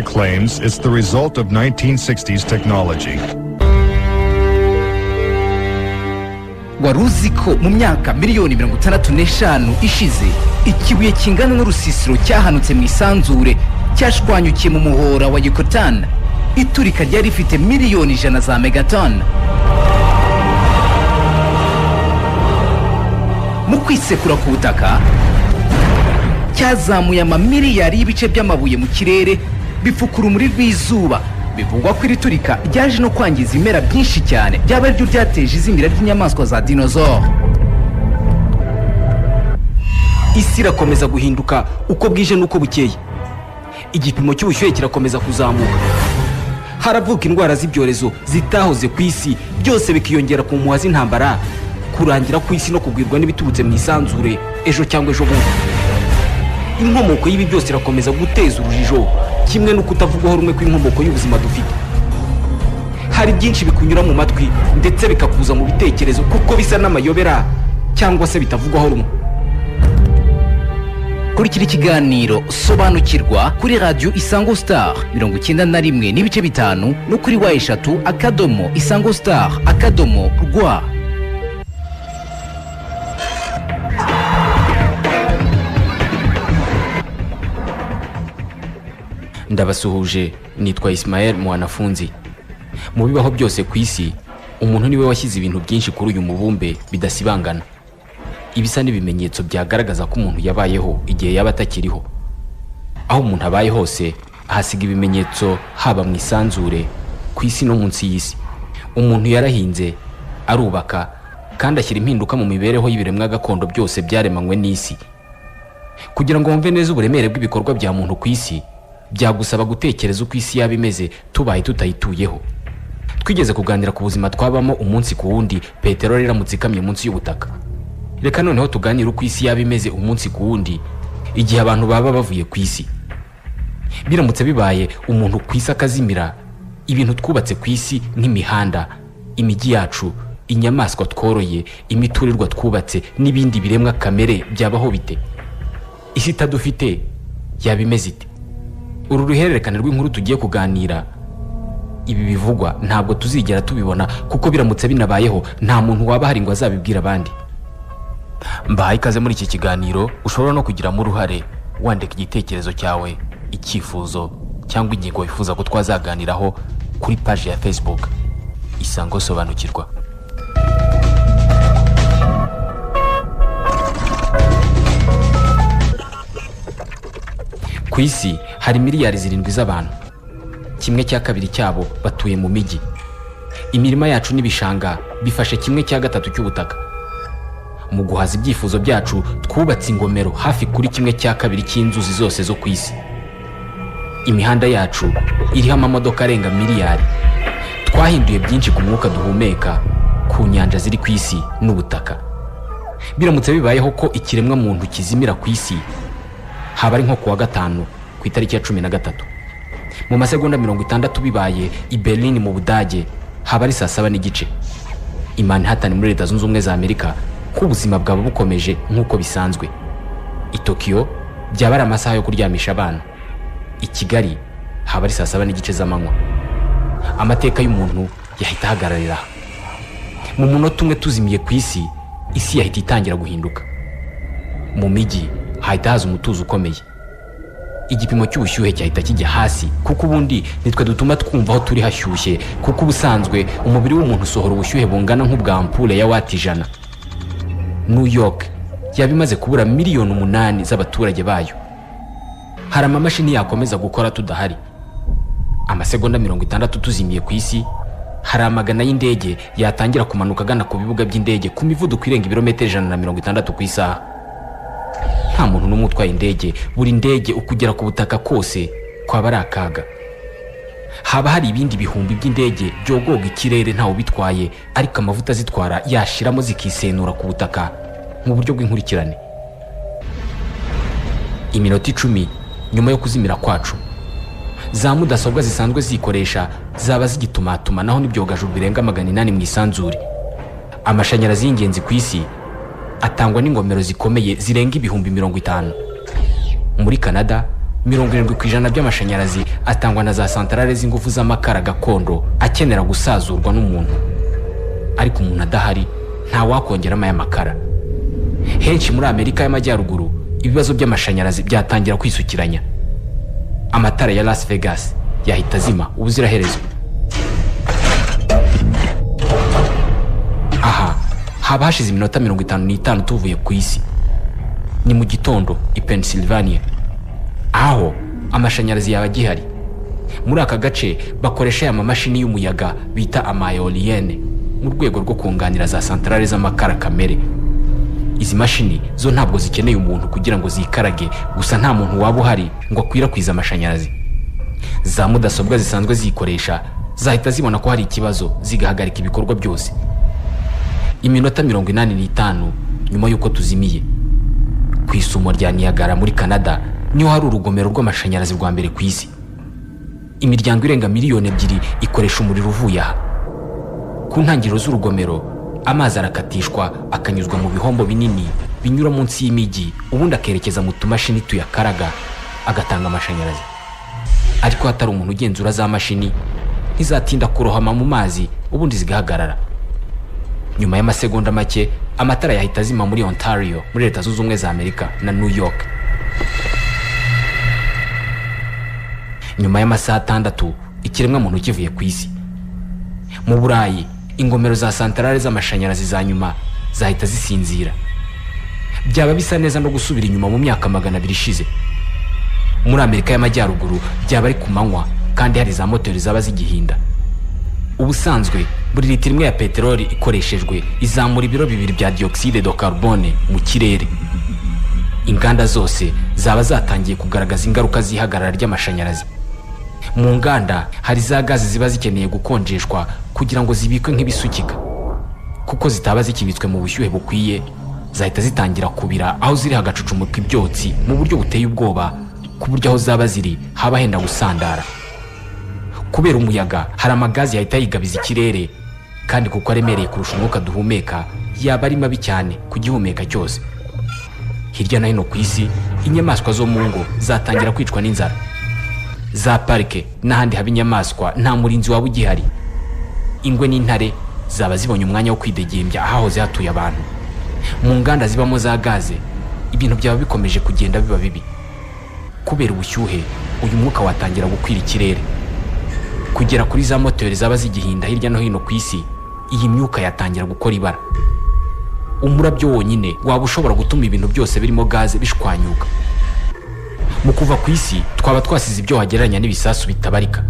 Claims it's the result of 1960s technology. Wari uzi ko mu myaka miliyoni 65 ishize, ikibuye kingana n'urusisiro cyahanutse mu isanzure, cyashwanyukiye mu muhora wa Yucatan? Iturika ryari rifite miliyoni 100 za megaton. Mu kwisekura ku butaka, cyazamuye amamiliyari y'ibice by'amabuye mu kirere, bipfuka urumuri rw'izuba. Bivugwa ko iri turika ryaje no kwangiza ibimera byinshi cyane, byaba ariryo ryateje izimira ry'inyamaswa za dinosaure. Isi irakomeza guhinduka uko bwije n'uko bukeye. Igipimo cy'ubushyuhe kirakomeza kuzamuka, haravuka indwara z'ibyorezo zitahoze ku isi, byose bikiyongera ku mpuha z'intambara, kurangira ku isi no kugwirwa n'ibiturutse mu isanzure ejo cyangwa ejo bundi. Inkomoko y'ibi byose irakomeza guteza urujijo, kimwe no kutavugwaho rumwe kw'inkomoko y'ubuzima dufite. Hari byinshi bikunyura mu matwi ndetse bikakuza mu bitekerezo, kuko bisa n'amayobera cyangwa se bitavugwaho rumwe. Kurikira ikiganiro Sobanukirwa kuri Radiyo Isango Star 91.5 no kuri www.isangostar.rw. Ndabasuhuje, nitwa Ismael Mwanafunzi. Mu bibaho byose ku isi, umuntu niwe washyize ibintu byinshi kuri uyu mubumbe bidasibangana, ibisa n'ibimenyetso byagaragaza ko umuntu yabayeho igihe yaba atakiriho. Aho umuntu abaye hose ahasiga ibimenyetso, haba mu isanzure, ku isi no munsi y'isi. Umuntu yarahinze, arubaka, kandi ashyira impinduka mu mibereho y'ibiremwa gakondo byose byaremanywe n'isi. Kugira ngo wumve neza uburemere bw'ibikorwa bya muntu ku isi, byagusaba gutekereza uko isi yaba imeze tubaye tutayituyeho. Twigeze kuganira ku buzima twabamo umunsi ku wundi peteroli iramutse ikamye munsi y'ubutaka. Reka noneho tuganire uko isi yaba imeze umunsi ku wundi igihe abantu baba bavuye ku isi. Biramutse bibaye umuntu ku isi akazimira, ibintu twubatse ku isi nk'imihanda, imijyi yacu, inyamaswa tworoye, imiturirwa twubatse n'ibindi biremwa kamere byabaho bite? Isi itadufite yaba imeze ite? Uru ruhererekane rw'inkuru tugiye kuganira, ibi bivugwa ntabwo tuzigera tubibona, kuko biramutse binabayeho nta muntu waba ahari ngo azabibwire abandi. Mbahaye ikaze muri iki kiganiro. Ushobora no kugiramo uruhare wandika igitekerezo cyawe, icyifuzo cyangwa ingingo wifuza ko twazaganiraho kuri paji ya Facebook Isango Sobanukirwa. Ku isi hari miliyari 7 z'abantu, 1/2 cyabo batuye mu mijyi. Imirima yacu n'ibishanga bifashe 1/3 cy'ubutaka. Mu guhaza ibyifuzo byacu, twubatse ingomero hafi kuri 1/2 cy'inzuzi zose zo ku isi. Imihanda yacu iriho amamodoka arenga miliyari. Twahinduye byinshi ku mwuka duhumeka, ku nyanja ziri ku isi n'ubutaka. Biramutse bibayeho ko ikiremwa muntu kizimira ku isi, haba ari nko kuwa gatanu ku itariki ya 13, mu masegonda 60 bibaye i Berlin mu Budage haba ari saa 7:30, i Manhattan muri Leta Zunze Ubumwe za Amerika ko ubuzima bwaba bukomeje nk'uko bisanzwe, i Tokiyo byaba ari amasaha yo kuryamisha abana, i Kigali haba ari saa 7:30 z'amanywa. Amateka y'umuntu yahita ahagararira aha. Mu munota umwe tuzimiye ku isi, isi yahita itangira guhinduka. Mu mijyi hahita haza umutuzo ukomeye, igipimo cy'ubushyuhe cyahita kijya hasi, kuko ubundi nitwe dutuma twumva aho turi hashyushye, kuko ubusanzwe umubiri w'umuntu usohora ubushyuhe bungana nk'ubwa ampule ya wati 100. New York yaba imaze kubura miliyoni 8 z'abaturage bayo. Hari amamashini yakomeza gukora tudahari. Amasegonda 60 tuzimiye ku isi, hari amagana y'indege yatangira kumanuka agana ku bibuga by'indege ku mivuduko irenga ibirometero 160 ku isaha. Nta muntu n'umwe utwaye indege, buri ndege ukugera ku butaka kose kwaba ari akaga. Haba hari ibindi bihumbi by'indege byogoga ikirere ntawe ubitwaye, ariko amavuta azitwara yashiramo zikisenura ku butaka mu buryo bw'inkurikirane. Iminota 10 nyuma yo kuzimira kwacu, za mudasobwa zisanzwe zikoresha zaba zigitumatumanaho n'ibyogajuru birenga 800 mu isanzure. Amashanyarazi y'ingenzi ku isi atangwa n'ingomero zikomeye zirenga 50,000. Muri Canada, 70% by'amashanyarazi atangwa na za santarare z'ingufu z'amakara gakondo akenera gusazurwa n'umuntu. Ariko umuntu adahari nta wakongeramo aya makara. Henshi muri Amerika y'Amajyaruguru ibibazo by'amashanyarazi byatangira kwisukiranya. Amatara ya Las Vegas yahita azima ubuziraherezo. Aha haba hashize iminota 55 tuvuye ku isi. Ni mu gitondo i Pennsylvania, aho amashanyarazi yaba agihari. Muri aka gace bakoresha aya mamashini y'umuyaga bita amaeolienne mu rwego rwo kunganira za santarare z'amakara kamere. Izi mashini zo ntabwo zikeneye umuntu kugira ngo zikarage, gusa nta muntu waba uhari ngo akwirakwize amashanyarazi. Za mudasobwa zisanzwe zikoresha zahita zibona ko hari ikibazo zigahagarika ibikorwa byose. Iminota 85 nyuma y'uko tuzimiye, ku isumo rya Niagara muri Canada niho hari urugomero rw'amashanyarazi rwa mbere ku isi. Imiryango irenga 2 miliyoni ikoresha umuriro uvuye aha. Ku ntangiriro z'urugomero amazi arakatishwa akanyuzwa mu bihombo binini binyura munsi y'imijyi, ubundi akerekeza mu tumashini tuyakaraga agatanga amashanyarazi. Ariko hatari umuntu ugenzura za mashini ntizatinda kurohama mu mazi, ubundi zigahagarara. Nyuma y'amasegonda make amatara yahita azima muri Ontario muri Leta Zunze Ubumwe za Amerika na New York. Nyuma y'amasaha 6 ikiremwamuntu kivuye ku isi. Mu Burayi ingomero za santarare z'amashanyarazi za nyuma zahita zisinzira. Byaba bisa neza no gusubira inyuma mu myaka 200 ishize. Muri Amerika y'Amajyaruguru byaba ari ku manywa kandi hari za moteri zaba zigihinda. Ubusanzwe buri litiro imwe ya peteroli ikoreshejwe izamura ibiro 2 bya dioxyde de carbone mu kirere. Inganda zose zaba zatangiye kugaragaza ingaruka z'ihagarara ry'amashanyarazi. Mu nganda hari za gazi ziba zikeneye gukonjeshwa kugira ngo zibikwe nk'ibisukika, kuko zitaba zikibitswe mu bushyuhe bukwiye zahita zitangira kubira aho ziri hagacucumuka ibyotsi mu buryo buteye ubwoba, ku buryo aho zaba ziri haba henda gusandara. Kubera umuyaga hari amagazi yahita yigabiza ikirere, kandi kuko aremereye kurusha umwuka duhumeka yaba ari mabi cyane kugihumeka cyose. Hirya no hino ku isi inyamaswa zo mu ngo zatangira kwicwa n'inzara. Za parike n'ahandi haba inyamaswa nta murinzi waba ugihari. Ingwe n'intare zaba zibonye umwanya wo kwidegembya ahahoze hatuye abantu. Mu nganda zibamo za gaze ibintu byaba bikomeje kugenda biba bibi. Kubera ubushyuhe uyu mwuka watangira gukwira ikirere. Kugera kuri za moteri zaba zigihinda hirya no hino ku isi, iyi myuka yatangira gukora ibara. Umurabyo wonyine waba ushobora gutuma ibintu byose birimo gaze bishwanyuka. Mu kuva ku isi twaba twasize ibyo wagereranya n'ibisasu bitabarika.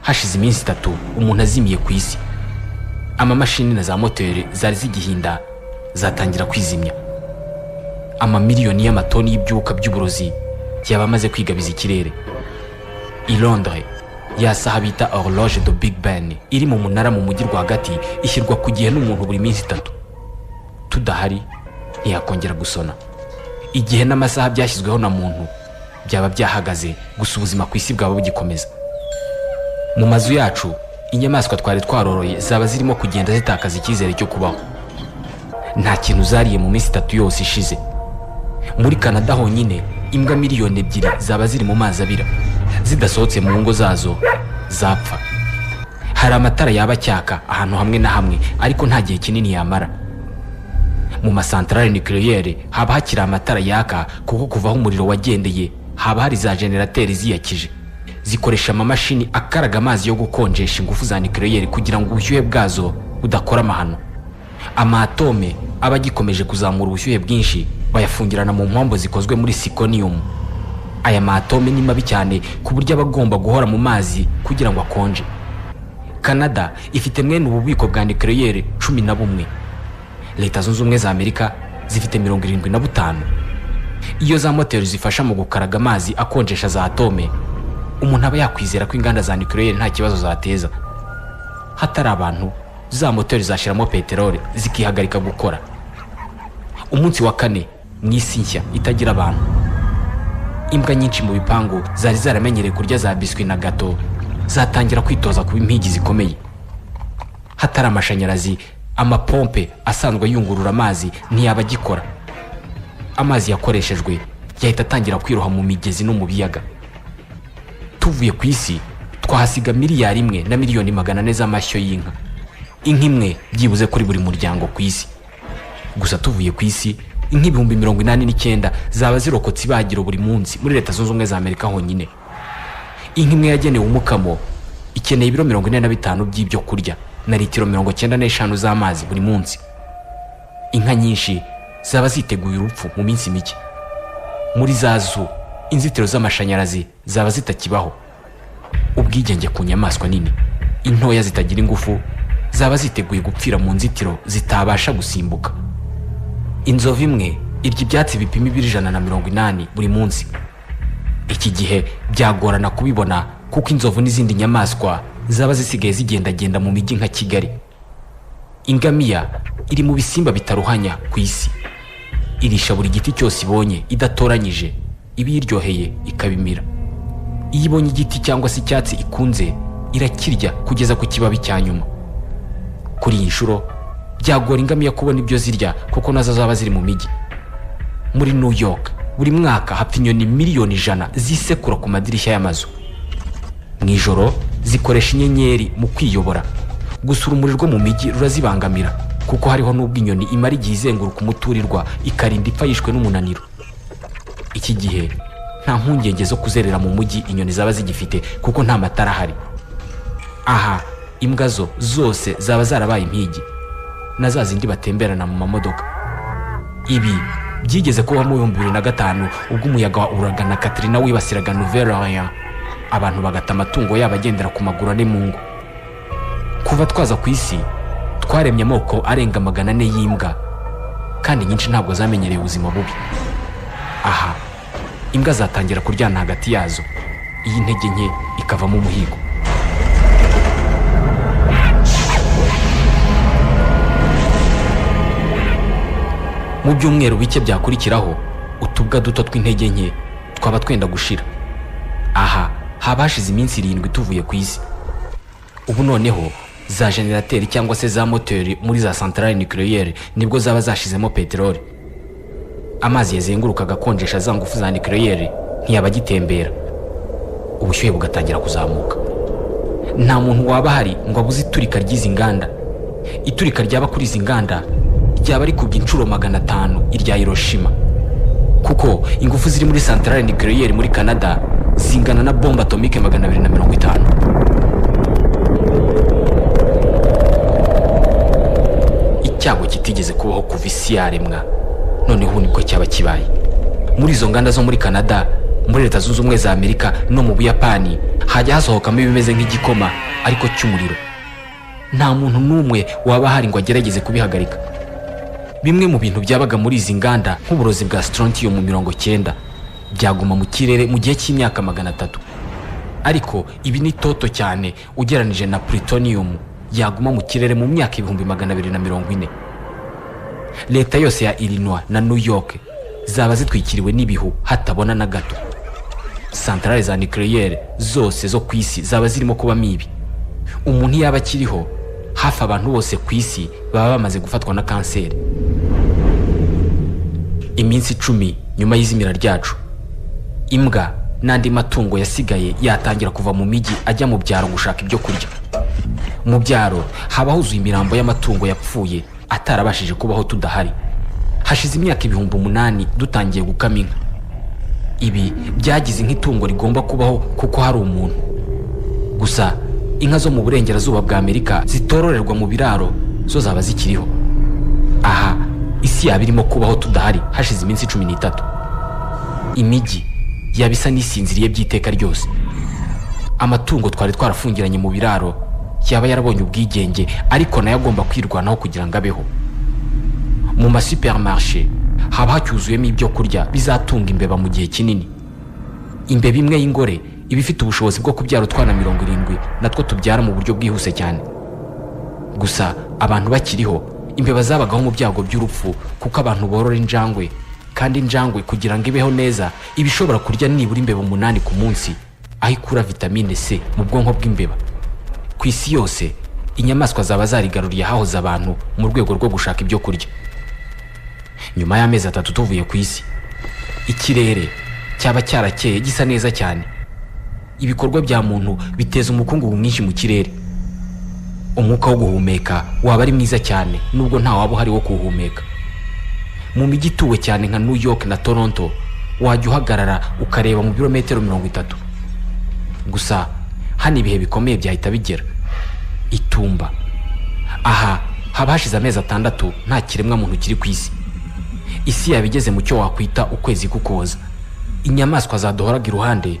Hashize iminsi 3 umuntu azimiye ku isi, amamashini na za moteri zari zigihinda zatangira kwizimya. Amamiliyoni y'amatoni y'ibyuka by'uburozi yaba amaze kwigabiza ikirere. I Londres ya saha bita horloge de Big Ben iri mu munara mu mujyi rwagati ishyirwa ku gihe n'umuntu buri minsi 3. Tudahari ntiyakongera gusona. Igihe n'amasaha byashyizweho na muntu byaba byahagaze, gusa ubuzima ku isi bwaba bugikomeza. Mu mazu yacu inyamaswa twari twaroroye zaba zirimo kugenda zitakaza icyizere cyo kubaho. Nta kintu zariye mu minsi 3 yose ishize. Muri Canada honyine imbwa 2 miliyoni zaba ziri mu mazi abira, zidasohotse mu ngo zazo zapfa. Hari amatara yaba cyaka ahantu hamwe na hamwe, ariko nta gihe kinini yamara. Mu masantarare nucléaire haba hakiri amatara yaka, kuko kuva aho umuriro wagendeye haba hari za generateri ziyakije zikoresha amamashini akaraga amazi yo gukonjesha ingufu za nucléaire kugira ngo ubushyuhe bwazo budakora amahano. Amatome aba agikomeje kuzamura ubushyuhe bwinshi bayafungirana mu mpombo zikozwe muri zirconium. Aya matome ni mabi cyane ku buryo aba agomba guhora mu mazi kugira ngo akonje. Canada ifite mwene ububiko bwa nucléaire 11. Leta Zunze Ubumwe za Amerika zifite 75. Iyo za moteri zifasha mu gukaraga amazi akonjesha za atome, umuntu aba yakwizera ko inganda za nucléaire nta kibazo zateza. Hatari abantu, za moteri zashiramo peteroli zikihagarika gukora. Umunsi wa 4 mu isi nshya itagira abantu, imbwa nyinshi mu bipangu zari zaramenyereye kurya za biswi na gato zatangira kwitoza kuba impigi zikomeye. Hatari amashanyarazi, amapompe asanzwe yungurura amazi ntiyaba agikora. Amazi yakoreshejwe yahita atangira kwiroha mu migezi no mu biyaga. Tuvuye ku isi twahasiga 1,4 miliyari z'amashyo y'inka, inka imwe byibuze kuri buri muryango ku isi. Gusa tuvuye ku isi, inka 89,000 zaba zirokotse ibagiro buri munsi muri Leta Zunze Ubumwe za Amerika honyine. Inka imwe yagenewe umukamo ikeneye ibiro 45 by'ibyo kurya na litiro 95 z'amazi buri munsi. Inka nyinshi zaba ziteguye urupfu mu minsi mike. Muri za zoo, inzitiro z'amashanyarazi zaba zitakibaho. Ubwigenge ku nyamaswa nini, intoya zitagira ingufu zaba ziteguye gupfira mu nzitiro zitabasha gusimbuka. Inzovu imwe irya ibyatsi bipima ibiro 180 buri munsi. Iki gihe byagorana kubibona, kuko inzovu n'izindi nyamaswa zaba zisigaye zigendagenda mu mijyi nka Kigali. Ingamiya iri mu bisimba bitaruhanya ku isi. Irisha buri giti cyose ibonye idatoranyije, ibiyiryoheye ikabimira. Iyo ibonye igiti cyangwa se icyatsi ikunze, irakirya kugeza ku kibabi cya nyuma. Kuri iyi nshuro byagora ingamiya kubona ibyo zirya, kuko nazo zaba ziri mu mijyi. Muri New York buri mwaka hapfa inyoni 100 miliyoni zisekura ku madirishya y'amazu. Mu ijoro zikoresha inyenyeri mu kwiyobora. Gusa urumuri rwo mu mijyi rurazibangamira, kuko hariho n'ubwo inyoni imara igihe izenguruka umuturirwa, ikarinda ipfa yishwe n'umunaniro. Iki gihe nta mpungenge zo kuzerera mu mujyi inyoni zaba zigifite, kuko nta matara ahari. Aha imbwa zo zose zaba zarabaye impigi, na za zindi batemberana mu mamodoka. Ibi byigeze kubaho mu 2005, ubwo umuyaga wa Ouragan Katrina wibasiraga Nouvelle Orleans, abantu bagata amatungo yabo agendera ku maguru ane mu ngo. Kuva twaza ku isi twaremye amoko arenga 400 y'imbwa, kandi nyinshi ntabwo zamenyereye ubuzima bubi. Aha imbwa zatangira kuryana hagati yazo, iyi ntege nke ikavamo umuhigo. Mu byumweru bike byakurikiraho, utubwa duto tw'intege nke twaba twenda gushira. Aha haba hashize iminsi 7 tuvuye ku isi. Ubu noneho za générateur cyangwa se za moteri muri za centrale nucléaire nibwo zaba zashizemo peteroli. Amazi yazengurukaga akonjesha za ngufu za nucléaire ntiyaba agitembera, ubushyuhe bugatangira kuzamuka. Nta muntu waba ahari ngo abuze iturika ry'izi nganda. Iturika ryaba kuri izi nganda ryaba rikubye inshuro 500 irya Hiroshima, kuko ingufu ziri muri centrale nucléaire muri Canada zingana na bombe atomique 250. Icyago kitigeze kubaho kuva isi yaremwa noneho nibwo cyaba kibaye. Muri izo nganda zo muri Canada, muri Leta Zunze Ubumwe za Amerika no mu Buyapani hajya hasohokamo ibimeze nk'igikoma ariko cy'umuriro. Nta muntu n'umwe waba ahari ngo agerageze kubihagarika. Bimwe mu bintu byabaga muri izi nganda, nk'uburozi bwa strontium 90, byaguma mu kirere mu gihe cy'imyaka 300. Ariko ibi ni toto cyane ugereranije na plutonium yaguma mu kirere mu myaka 240,000. Leta yose ya Illinois na New York zaba zitwikiriwe n'ibihu hatabona na gato. Centrale za nucléaire zose zo ku isi zaba zirimo kubamo ibi. Umuntu yaba akiriho, hafi abantu bose ku isi baba bamaze gufatwa na kanseri. Iminsi 10 nyuma y'izimira ryacu, imbwa n'andi matungo yasigaye yatangira kuva mu mijyi ajya mu byaro gushaka ibyo kurya. Mu byaro haba huzuye imirambo y'amatungo yapfuye atarabashije kubaho tudahari. Hashize imyaka 8000 dutangiye gukama inka. Ibi byagize nk'itungo rigomba kubaho kuko hari umuntu. Gusa inka zo mu burengerazuba bwa Amerika zitororerwa mu biraro zo zaba zikiriho. Aha isi yaba irimo kubaho tudahari hashize iminsi 13. Imijyi yaba isa n'isinziriye by'iteka ryose. Amatungo twari twarafungiranye mu biraro yaba yarabonye ubwigenge, ariko nayo agomba kwirwanaho kugira ngo abeho. Mu masupermarché haba hacyuzuyemo ibyo kurya bizatunga imbeba mu gihe kinini. Imbeba imwe y'ingore iba ifite ubushobozi bwo kubyara utwana 70, natwo tubyara mu buryo bwihuse cyane. Gusa abantu bakiriho, imbeba zabagaho mu byago by'urupfu, kuko abantu borora injangwe, kandi injangwe kugira ngo ibeho neza iba ishobora kurya nibura imbeba 8 ku munsi, aho ikura vitamine C mu bwonko bw'imbeba. Ku isi yose inyamaswa zaba zarigaruriye ahahoze abantu mu rwego rwo gushaka ibyo kurya. Nyuma y'amezi 3 tuvuye ku isi, Ikirere cyaba cyarakeye gisa neza cyane. Ibikorwa bya muntu biteza umukungugu mwinshi mu kirere. Umwuka wo guhumeka waba ari mwiza cyane nubwo nta waba uhari wo kuwuhumeka. Mu mijyi ituwe cyane nka New York na Toronto wajya uhagarara ukareba mu birometero 30. Gusa hano ibihe bikomeye byahita bigera. Itumba. Aha haba hashize amezi 6 nta kiremwa muntu kiri ku isi. Isi yaba igeze mu cyo wakwita ukwezi kukoza. Inyamaswa zaduhoraga iruhande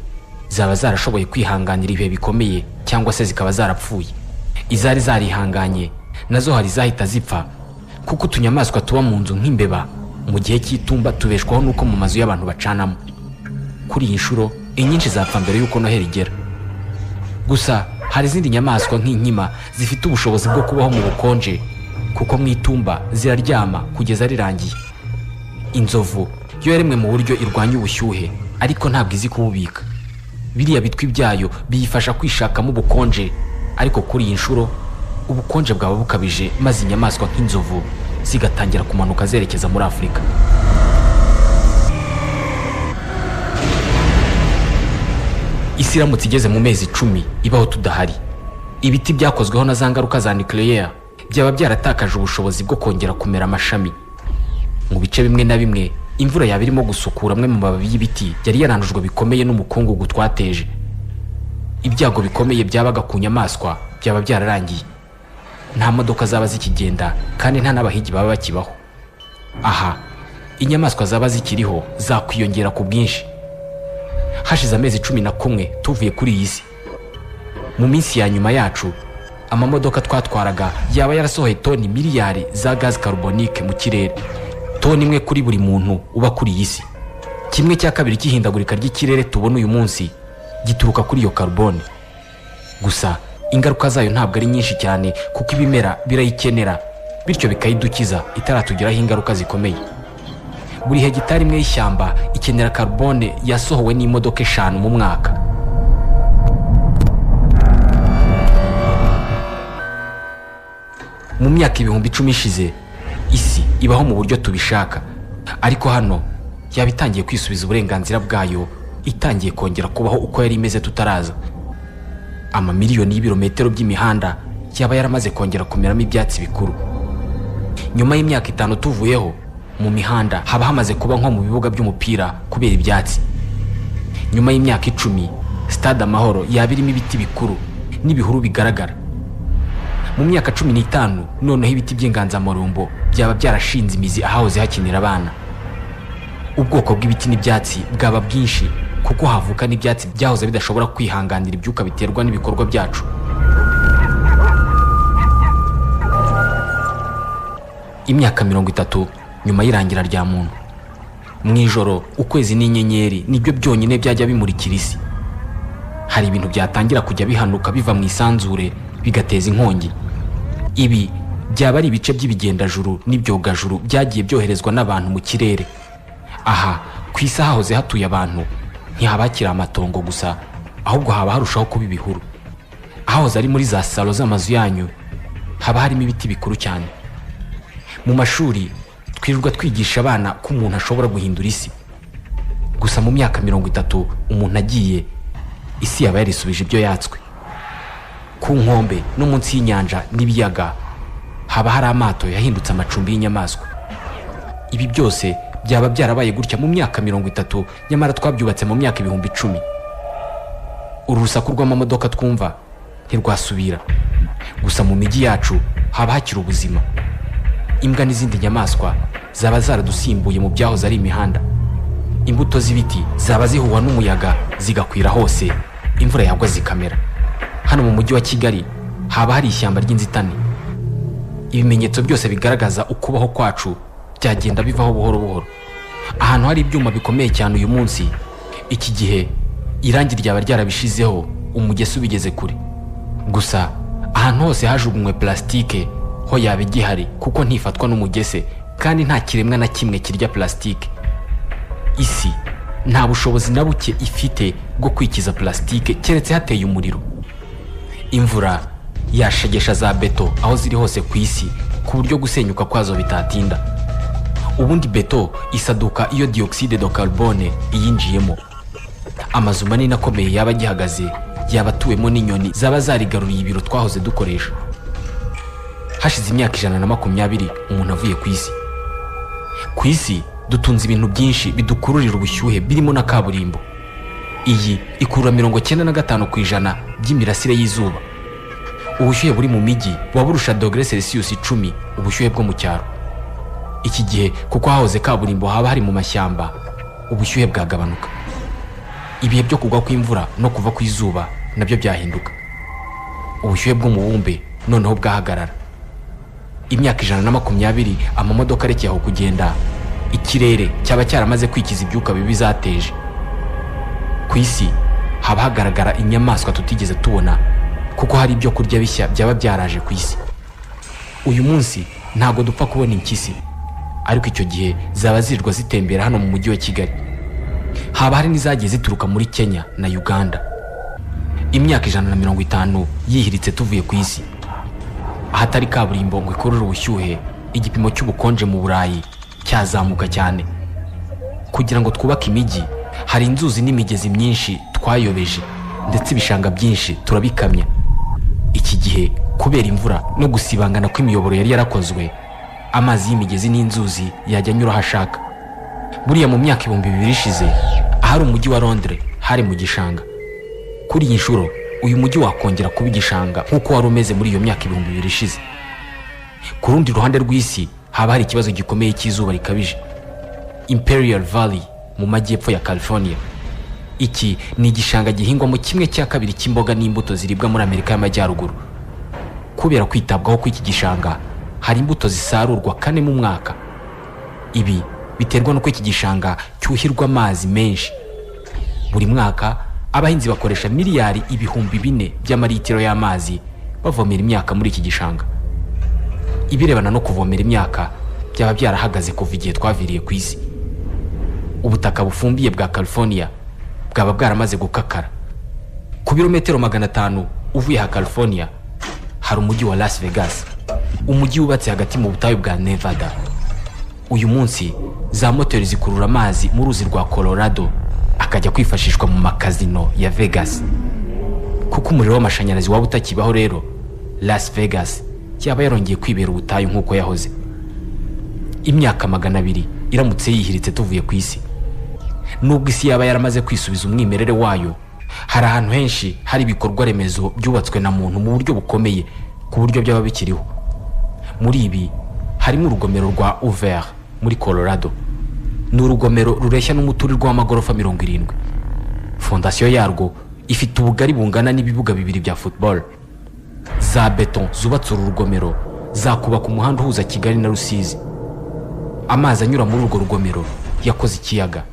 zaba zarashoboye kwihanganira ibihe bikomeye cyangwa se zikaba zarapfuye. Izari zarihanganye nazo hari zahita zipfa, kuko utunyamaswa tuba mu nzu nk'imbeba mu gihe cy'itumba tubeshwaho nuko mu mazu y'abantu bacanamo. Kuri iyi nshuro inyinshi zapfa mbere y'uko Noheli igera. Gusa hari izindi nyamaswa nk'inkima zifite ubushobozi bwo kubaho mu bukonje, kuko mu itumba ziraryama kugeza rirangiye. Inzovu yo yaremwe mu buryo irwanya ubushyuhe, ariko ntabwo izi kububika. Biriya bitwi byayo biyifasha kwishakamo ubukonje, ariko kuri iyi nshuro ubukonje bwaba bukabije, maze inyamaswa nk'inzovu zigatangira kumanuka zerekeza muri Afurika. Isi iramutse igeze mu mezi 10 ibaho tudahari, ibiti byakozweho na za ngaruka za nucléaire byaba byaratakaje ubushobozi bwo kongera kumera amashami. Mu bice bimwe na bimwe imvura yaba irimo gusukura amwe mu mababi y'ibiti yari yarandujwe bikomeye n'umukungugu twateje. Ibyago bikomeye byabaga ku nyamaswa byaba byararangiye. Nta modoka zaba zikigenda kandi nta n'abahigi baba bakibaho. Aha inyamaswa zaba zikiriho zakwiyongera ku bwinshi. Hashize amezi 11 tuvuye kuri iyi si. Mu minsi ya nyuma yacu amamodoka twatwaraga yaba yarasohoye toni miliyari za gaz carbonique mu kirere, toni imwe kuri buri muntu uba kuri iyi si. 1/2 cy'ihindagurika ry'ikirere tubona uyu munsi gituruka kuri iyo carbone. Gusa ingaruka zayo ntabwo ari nyinshi cyane, kuko ibimera birayikenera, bityo bikayidukiza itaratugiraho ingaruka zikomeye. Buri hegitari imwe y'ishyamba ikenera carbone yasohowe n'imodoka 5 mu mwaka. Mu myaka 10,000 ishize isi ibaho mu buryo tubishaka, ariko hano yaba itangiye kwisubiza uburenganzira bwayo, itangiye kongera kubaho uko yari imeze tutaraza. Amamiliyoni y'ibirometero by'imihanda yaba yaramaze kongera kumeramo ibyatsi bikuru. Nyuma y'imyaka 5 tuvuyeho, mu mihanda haba hamaze kuba nko mu bibuga by'umupira kubera ibyatsi. Nyuma y'imyaka 10 Stade Amahoro yaba irimo ibiti bikuru n'ibihuru bigaragara. Mu myaka 15 noneho ibiti by'inganzamarumbo byaba byarashinze imizi ahahoze hakinira abana. Ubwoko bw'ibiti n'ibyatsi bwaba bwinshi, kuko havuka n'ibyatsi byahoze bidashobora kwihanganira ibyuka biterwa n'ibikorwa byacu. Imyaka 30 nyuma y'irangira rya muntu, mu ijoro ukwezi n'inyenyeri nibyo byonyine byajya bimurikira isi. Hari ibintu byatangira kujya bihanuka biva mu isanzure bigateza inkongi. Ibi byaba ari ibice by'ibigendajuru n'ibyogajuru byagiye byoherezwa n'abantu mu kirere. Aha ku isi hahoze hatuye abantu ntihaba hakiri amatongo gusa, ahubwo haba harushaho kuba ibihuru. Ahahoze ari muri za salo z'amazu yanyu haba harimo ibiti bikuru cyane. Mu mashuri twirirwa twigisha abana ko umuntu ashobora guhindura isi. Gusa mu myaka 30 umuntu agiye, isi yaba yarisubije ibyo yatswe. Ku nkombe no munsi y'inyanja n'ibiyaga haba hari amato yahindutse amacumbi y'inyamaswa. Ibi byose byaba byarabaye gutya mu myaka 30, nyamara twabyubatse mu myaka 10,000. Uru rusaku rw'amamodoka twumva ntirwasubira. Gusa mu mijyi yacu haba hakiri ubuzima. Imbwa n'izindi nyamaswa zaba zaradusimbuye mu byahoze ari imihanda. Imbuto z'ibiti zaba zihuha n'umuyaga zigakwira hose, imvura yagwa zikamera. Hano mu mujyi wa Kigali haba hari ishyamba ry'inzitane. Ibimenyetso byose bigaragaza ukubaho kwacu byagenda bivaho buhoro buhoro. Ahantu hari ibyuma bikomeye cyane uyu munsi, iki gihe irangi ryaba ryarabishizeho, umugesi ubigeze kure. Gusa ahantu hose hajugunywe plastike ho yaba igihari, kuko ntifatwa n'umugese kandi nta kiremwa na kimwe kirya plastike. Isi nta bushobozi na buke ifite bwo kwikiza plastike keretse hateye umuriro. Imvura yashegesha za beto aho ziri hose ku isi, ku buryo gusenyuka kwazo bitatinda. Ubundi beto isaduka iyo dioxyde de carbone iyinjiyemo. Amazu manini akomeye yaba agihagaze yaba atuwemo n'inyoni zaba zarigaruriye ibiro twahoze dukoresha. Hashize imyaka 120 umuntu avuye ku isi. Ku isi dutunze ibintu byinshi bidukururira ubushyuhe, birimo na kaburimbo. Iyi ikurura 95% by'imirasire y'izuba. Ubushyuhe buri mu mijyi buba burusha dogere Celsius 10 ubushyuhe bwo mu cyaro. Iki gihe, kuko hahoze kaburimbo haba hari mu mashyamba, ubushyuhe bwagabanuka. Ibihe byo kugwa kw'imvura no kuva kw'izuba nabyo byahinduka. Ubushyuhe bw'umubumbe noneho bwahagarara. Imyaka 120 amamodoka arekeye aho kugenda, ikirere cyaba cyaramaze kwikiza ibyuka bibi zateje. Ku isi haba hagaragara inyamaswa tutigeze tubona, kuko hari ibyo kurya bishya byaba byaraje ku isi. Uyu munsi ntabwo dupfa kubona impyisi, ariko icyo gihe zaba zirirwa zitembera hano mu mujyi wa Kigali. Haba hari n'izagiye zituruka muri Kenya na Uganda. Imyaka 150 yihiritse tuvuye ku isi, ahatari kaburimbo ngo ikurure ubushyuhe, igipimo cy'ubukonje mu Burayi cyazamuka cyane. Kugira ngo twubake imijyi, hari inzuzi n'imigezi myinshi twayobeje, ndetse ibishanga byinshi turabikamya. Iki gihe, kubera imvura no gusibangana kw'imiyoboro yari yarakozwe, amazi y'imigezi n'inzuzi yajya anyura aho ashaka. Buriya mu myaka 2000 ishize, ahari umujyi wa Londres hari mu gishanga. Kuri iyi nshuro uyu mujyi wakongera kuba igishanga nk'uko wari umeze muri iyo myaka 2000 ishize. Ku rundi ruhande rw'isi haba hari ikibazo gikomeye cy'izuba rikabije, Imperial Valley mu majyepfo ya California. Iki ni igishanga gihingwamo kimwe cya kabiri cy'imboga n'imbuto ziribwa muri Amerika y'Amajyaruguru. Kubera kwitabwaho kw'iki gishanga, hari imbuto zisarurwa kane mu mwaka. Ibi biterwa n'uko iki gishanga cyuhirwa amazi menshi. Buri mwaka abahinzi bakoresha miliyari 4000 by'amaritiro y'amazi bavomera imyaka muri iki gishanga. Ibirebana no kuvomera imyaka byaba byarahagaze kuva igihe twaviriye ku isi. Ubutaka bufumbiye bwa California bwaba bwaramaze gukakara. Ku birometero 500 uvuye ha California hari umujyi wa Las Vegas, umujyi wubatse hagati mu butayu bwa Nevada. Uyu munsi za moteri zikurura amazi mu ruzi rwa Colorado akajya kwifashishwa mu makazino ya Vegas. Kuko umuriro w'amashanyarazi waba utakibaho rero, Las Vegas yaba yarongeye kwibera ubutayu nk'uko yahoze. Imyaka 200 iramutse yihiritse tuvuye ku isi, nubwo isi yaba yaramaze kwisubiza umwimerere wayo, hari ahantu henshi hari ibikorwa remezo byubatswe na muntu mu buryo bukomeye ku buryo byaba bikiriho. Muri ibi harimo urugomero rwa Hoover muri Colorado. Ni urugomero rureshya n'umuturirwa w'amagorofa 70. Fondasiyo yarwo ifite ubugari bungana n'ibibuga bibiri bya football. Za beton zubatse uru rugomero zakubaka umuhanda uhuza Kigali na Rusizi. Amazi anyura muri urwo rugomero yakoze ikiyaga,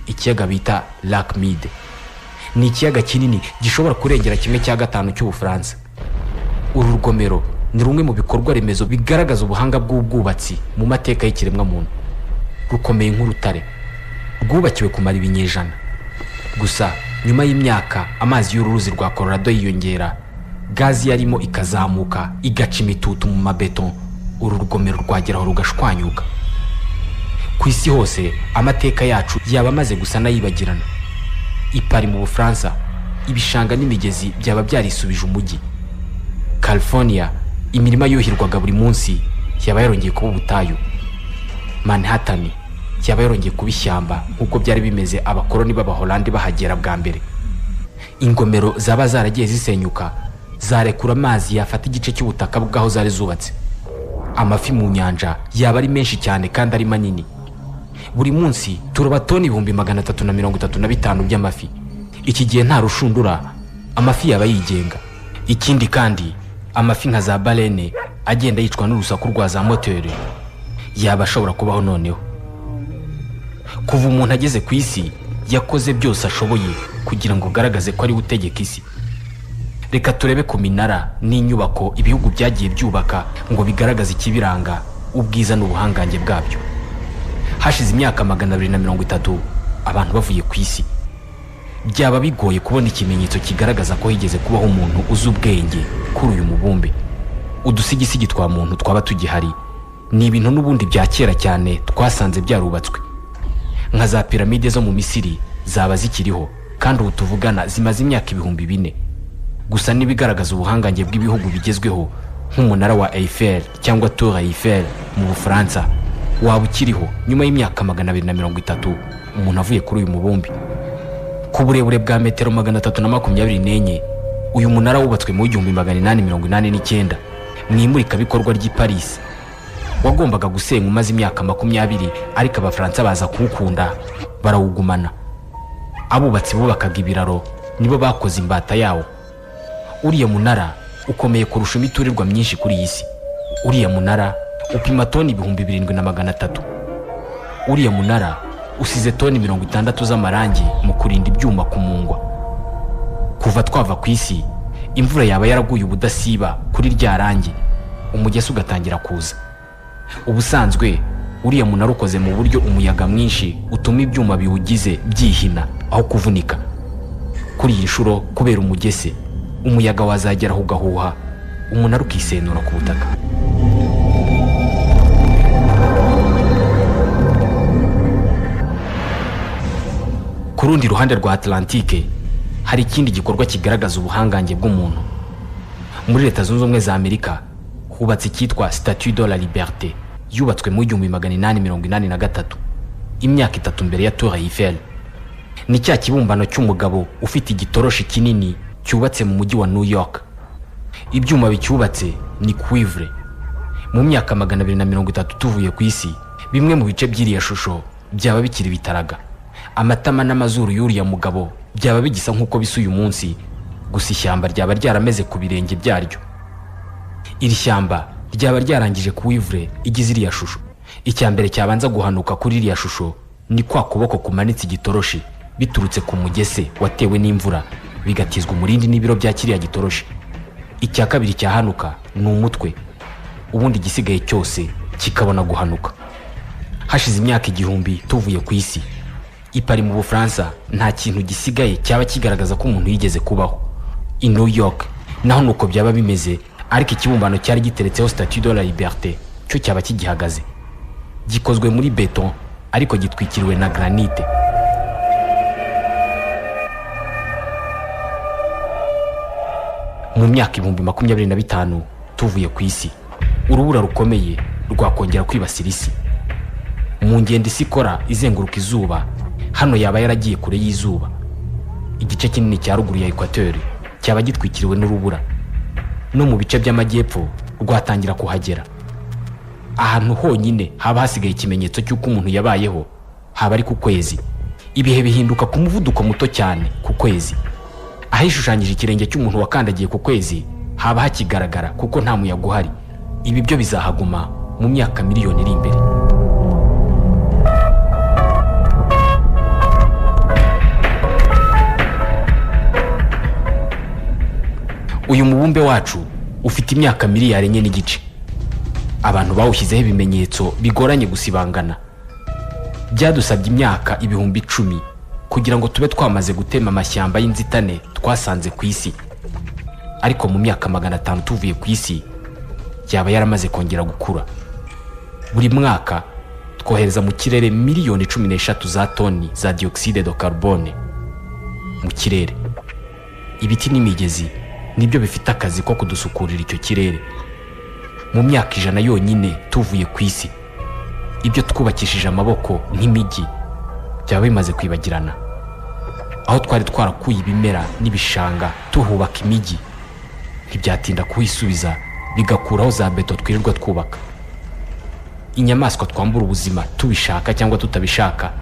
ikiyaga bita Lake Mead. Ni ikiyaga kinini gishobora kurengera kimwe cya gatanu cy'Ubufaransa. Uru rugomero ni rumwe mu bikorwa remezo bigaragaza ubuhanga bw'ubwubatsi mu mateka y'ikiremwamuntu. Rukomeye nk'urutare, rwubakiwe kumara ibinyejana. Gusa nyuma y'imyaka, amazi y'uruzi rwa Colorado yiyongera, gazi yarimo ikazamuka igaca imitutu mu mabeto, uru rugomero rwageraho rugashwanyuka. Ku isi hose amateka yacu yaba amaze gusa n'ayibagirana. I Paris mu Bufaransa, ibishanga n'imigezi byaba byarisubije umujyi. California, imirima yuhirwaga buri munsi yaba yarongeye kuba ubutayu. Manhattan yaba yarongeye kuba ishyamba nk'uko byari bimeze abakoloni b'Abaholandi bahagera bwa mbere. Ingomero zaba zaragiye zisenyuka zarekura amazi yafata igice cy'ubutaka bw'aho zari zubatse. Amafi mu nyanja yaba ari menshi cyane kandi ari manini. Buri munsi turoba toni 335,000 by'amafi. Iki gihe nta rushundura, amafi yaba yigenga. Ikindi kandi, amafi nka za baleine agenda yicwa n'urusaku rwa za moteri yaba ashobora kubaho noneho. Kuva umuntu ageze ku isi, yakoze byose ashoboye kugira ngo agaragaze ko ariwe utegeka isi. Reka turebe ku minara n'inyubako ibihugu byagiye byubaka ngo bigaragaze ikibiranga, ubwiza n'ubuhangange bwabyo. Hashize imyaka 230 abantu bavuye ku isi, byaba bigoye kubona ikimenyetso kigaragaza ko higeze kubaho umuntu uzi ubwenge kuri uyu mubumbe. Udusigisigi twa muntu twaba tugihari Ni ibintu n'ubundi bya kera cyane twasanze byarubatswe, nka za piramide zo mu Misiri zaba zikiriho kandi ubu tuvugana zimaze imyaka 4000. Gusa n'ibigaragaza ubuhangange bw'ibihugu bigezweho nk'umunara wa Eiffel cyangwa Tour Eiffel mu Bufaransa waba ukiriho nyuma y'imyaka 230 umuntu avuye kuri uyu mubumbi. Ku burebure bwa metero 324, uyu munara wubatswe mu 1889 mu imurikabikorwa ry'i Paris. Wagombaga gusenywa umaze imyaka 20, ariko Abafaransa baza kuwukunda barawugumana. Abubatsi bubakaga ibiraro nibo bakoze imbata yawo. Uriya munara ukomeye kurusha imiturirwa myinshi kuri iyi si. Uriya munara upima toni 7300. Uriya munara usize toni 60 z'amarangi mu kurinda ibyuma kumungwa. Kuva twava ku isi, imvura yaba yaraguye ubudasiba kuri rya rangi, umugesi ugatangira kuza. Ubusanzwe uriya munara ukoze mu buryo umuyaga mwinshi utuma ibyuma biwugize byihina aho kuvunika. Kuri iyi nshuro kubera umugese, umuyaga wazagera ugahuha, umunara ukisenura ku butaka. Ku rundi ruhande rwa Atlantike hari ikindi gikorwa kigaragaza ubuhangange bw'umuntu. Muri Leta Zunze Ubumwe za Amerika hubatse icyitwa Statue de la Liberté, yubatswe mu 1883, imyaka 3 mbere ya Tour Eiffel. Ni cya kibumbano cy'umugabo ufite igitoroshi kinini cyubatse mu mujyi wa New York. Ibyuma bicyubatse ni cuivre. Mu myaka 230 tuvuye ku isi, bimwe mu bice by'iriya shusho byaba bikiri bitaraga. Amatama n'amazuru y'uriya mugabo byaba bigisa nk'uko bisa uyu munsi, gusa ishyamba ryaba ryarameze ku birenge byaryo. Iri shyamba ryaba ryarangije cuivre igize iriya shusho. Icya mbere cyabanza guhanuka kuri iriya shusho ni kwa kuboko kumanitse igitoroshi biturutse ku mugese watewe n'imvura, bigatizwa umurindi n'ibiro bya kiriya gitoroshi. Icya kabiri cyahanuka ni umutwe, ubundi igisigaye cyose kikabona guhanuka. Hashize imyaka 1000 tuvuye ku isi, i Paris mu Bufaransa nta kintu gisigaye cyaba kigaragaza ko umuntu yigeze kubaho. I New York naho nuko byaba bimeze, ariko ikibumbano cyari giteretseho Statue de la Liberté cyo cyaba kigihagaze. Gikozwe muri beton ariko gitwikiriwe na granite. Mu myaka 2025 tuvuye ku isi, urubura rukomeye rwakongera kwibasira isi. Mu ngendo isi ikora izenguruka izuba, hano yaba yaragiye kure y'izuba. Igice kinini cya ruguru ya ekwateur cyaba gitwikiriwe n'urubura, no mu bice by'amajyepfo rwatangira kuhagera. Ahantu honyine haba hasigaye ikimenyetso cy'uko umuntu yabayeho haba ari ku kwezi. Ibihe bihinduka ku muvuduko muto cyane ku kwezi. Ahishushanyije ikirenge cy'umuntu wakandagiye ku kwezi haba hakigaragara kuko nta muyaga uhari. Ibi byo bizahaguma mu myaka miliyoni iri imbere. Uyu mubumbe wacu ufite imyaka miliyari 4.5. Abantu bawushyizeho ibimenyetso bigoranye gusibangana. Byadusabye imyaka 10,000 kugira ngo tube twamaze gutema amashyamba y'inzitane twasanze ku isi. Ariko mu myaka 500 tuvuye ku isi yaba yaramaze kongera gukura. Buri mwaka twohereza mu kirere miliyoni 13 za toni za dioxyde de carbone mu kirere. Ibiti n'imigezi nibyo bifite akazi ko kudusukurira icyo kirere. Mu myaka 100 yonyine tuvuye ku isi, ibyo twubakishije amaboko nk'imijyi byaba bimaze kwibagirana. Aho twari twarakuye ibimera n'ibishanga tuhubaka imijyi, ntibyatinda kuhisubiza bigakuraho za beto twirirwa twubaka. Inyamaswa twambura ubuzima tubishaka cyangwa tutabishaka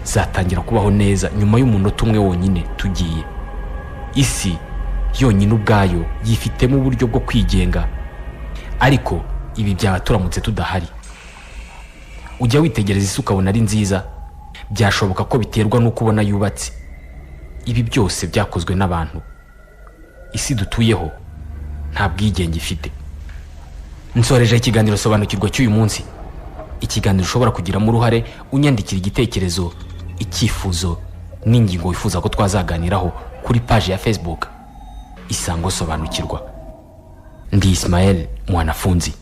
zatangira kubaho neza nyuma y'umunota umwe wonyine tugiye. Isi yonyine ubwayo yifitemo uburyo bwo kwigenga, ariko ibi byaba turamutse tudahari. Ujya witegereza isi ukabona ari nziza, byashoboka ko biterwa n'uko ubona yubatse. Ibi byose byakozwe n'abantu. Isi dutuyeho nta bwigenge ifite. Nsoreje ikiganiro Sobanukirwa cy'uyu munsi, ikiganiro ushobora kugiramo uruhare unyandikira igitekerezo, icyifuzo n'ingingo wifuza ko twazaganiraho kuri page ya Facebook Isango Sobanukirwa. Ndi Ismael Mwanafunzi.